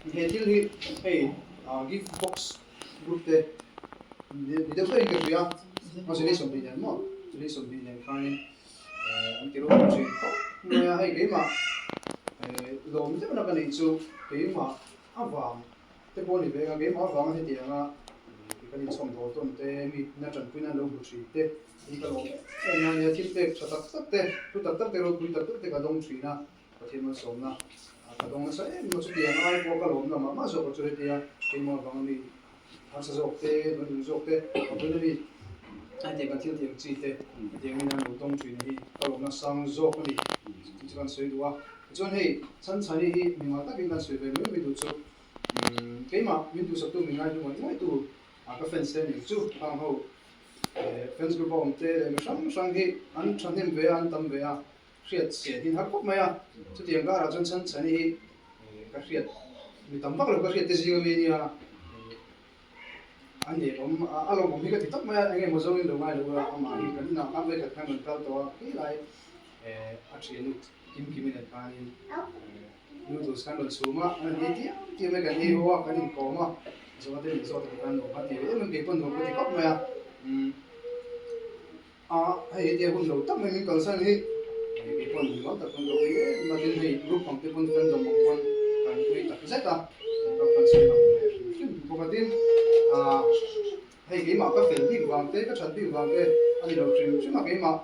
He thil hi hei gift box group te ni deuh deuhin ka hria a, zirlai 20 nen maw zirlai 20 nen khanin an ti ropui thin khawp mai a, hei keimah lawm deuhna ka neih chu keimah avang te pawh a ni ve ang a, keimah avanga hetianga kan inchhawm dawl tawn te mi na tanpuina an lo hmu thin te hi ka lawm em em a nia, thil pek tha tak tak te thu tak tak te ropui tak tak te ka dawng thin a. Pathian malsawmna ka dawng nasa em em a, chutiang ai pawh ka lawmna mah mah zawk a chu hetia keimah avanga mi harsa zawk te, hnuaihnung zawk te, ka buaina mi hetiang kan thil tih ang chi te hetiang in an lo dawng thin hi ka lawmna sang zawk a ni tih chu kan sawi duh a. Tichuan hei Chhanchhani hi mimal takin kan sawi ve mai mai duh chu keimah min duhsaktu min ngaihlu ngawih ngawih tu ka fans te nih chu khang ho fans group a awm te leh mi hrang hrang hi an thahnem ve a, an tam ve a. Hriat chian hi har khawp mai a, chutiang karah chuan Chhanchhani hi ka hriat mi tam vak lo ka hriat te zing ami ania, a nek awm a lawm awm hi ka ti tawp mai a, eng emaw zawngin lo ngai lo ula amah hi kan inah khan vekhat khan rawn kal tawh a, helai a thiannu Kim Kimi nen khanin noodles khan rawn chhum a, an han ei tiam tiam mai kan ei ho a, kan inkawm a, zawhna te min zawt a ti khan nuam kha ti ve em em kei pawn nuam ka ti khawp mai a. A, hei hetia hun lo tak mai min kalsan hi kei pawn min rual tak pawn ka ui em a, tin hei group ang te pawn fandom ang pawn kan ui tak zet a, ka fan ang ve hrim hrim bawk a, tin ah hei keimah ka fel bik vang te ka that bik vang te a ni lo hrim hrim a, keimah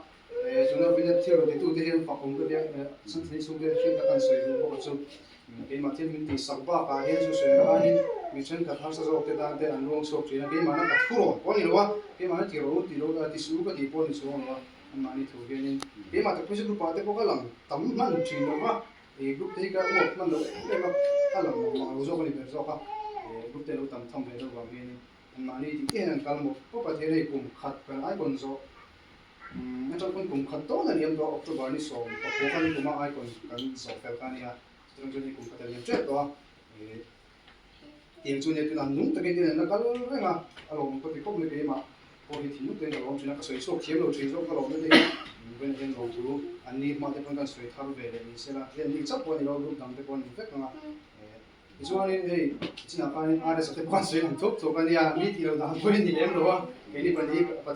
eh tuna Vinet thil rawn titu te hian fak awm ka tia eh Santhani chhungte hriat tak an sawi duh bawk a chu. Keimah thil min tihsak bakah hian chu sawi ang khanin mi thenkhat harsa zawk te tan te an luang chhuak thin a, keimahna ka thu rawn pawh a ni lo a, keimahna ti rawh u ti lo ti suh u ka tih pawh a ni chuang lo a, anmahni thu hianin keimah tak phei chu group ah te pawh ka lang tam hman thin lo va, ih group te hi ka uap hman lo em em a, ka lang mang mang lo zawk a ni ber zawk a, ih group te lo tam tham ve deuh vang hianin anmahni tih te hian an kal mawp mawp a, thil hei kum khat kan icon zawh Atang pawn kum khat dawn a liam tawh a, October ni 16 khan kuma icon kan zawh fel kha a nia, chutang chuan hei kum khat a liam tep tawh a, tiang chu nia tunah nung takin tin an la kal reng a, a lawm ka ti khawp mai keimah pawh hi thinlung takin ka lawm thin a, ka sawi chhuak thiam lo thin zawk ka lawmna te hi vawiin hian lawmthu an ni hma te pawn kan sawi thar ve leh ni sela, hei an ni chauh pawh a ni lo group dang te pawh an ni vek ang a. Tichuanin hei chinah khanin RS-a te pawh an sawi ang thup thup a nia, mi tih loh dan pawhin ni lem lo a, keini pahnih Pathian.